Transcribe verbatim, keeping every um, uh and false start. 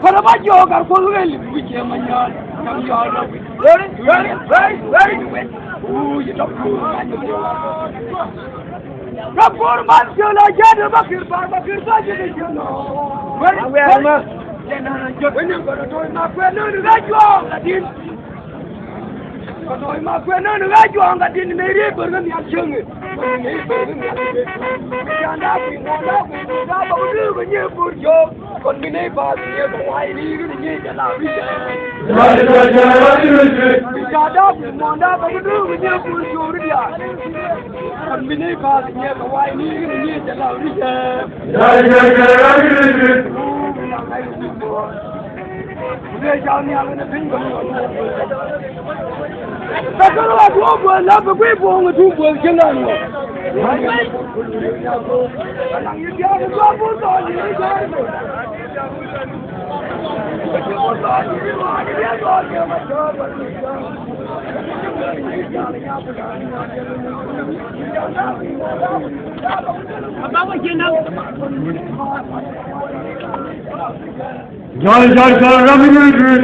Kɔrɛ ba jiɔk kar kuoth wee lim wi̱c yɛ ma nyɔɔl. Very, very, very, very. Uu, yi dɔk kuur ma nyɔɔl. Rap kuur ma nyɔɔl a jɛ de ba kir bar ba kir ba jɛ de jɛ lɔ. Very, very. Jɛ na na jɔt. Wee ni gɔdɔ doi ma kuɛ lori rɛ juɔk la din. Kɛ tɔ̱ ma kuɛn nän ɣä juɔ̱ɔ̱ŋ kɛ tin ni ri bär kä nhial cieŋ. Janda kui̱ muɔ̱ɔ̱nda kui̱ muɔ̱ɔ̱nda bä ku dee bä nyɛ bur jɔ̱ɔ̱k. Kɔn mi nɛy pa̱a̱th nyɛ bä wa̱i̱ ni ɣä ni nyɛ jɛ la wi̱cdɛ. Janda kui̱ muɔ̱ɔ̱nda bä ku dee bä nyɛ bur jɔ̱ɔ̱k ri diaal. Kɔn mi nɛy pa̱a̱th nyɛ bä wa̱i̱ ni ɣä ni nyɛ jɛ la wi̱cdɛ. Bɛ kärɔa duɔ̱ɔ̱p buɔth la bɛ guiy buɔ̱ɔ̱ŋ ɛ tuŋ buɔth cieŋ an ŋɔ. Jɔl, jɔl, jɔl, ram mi dui̱r.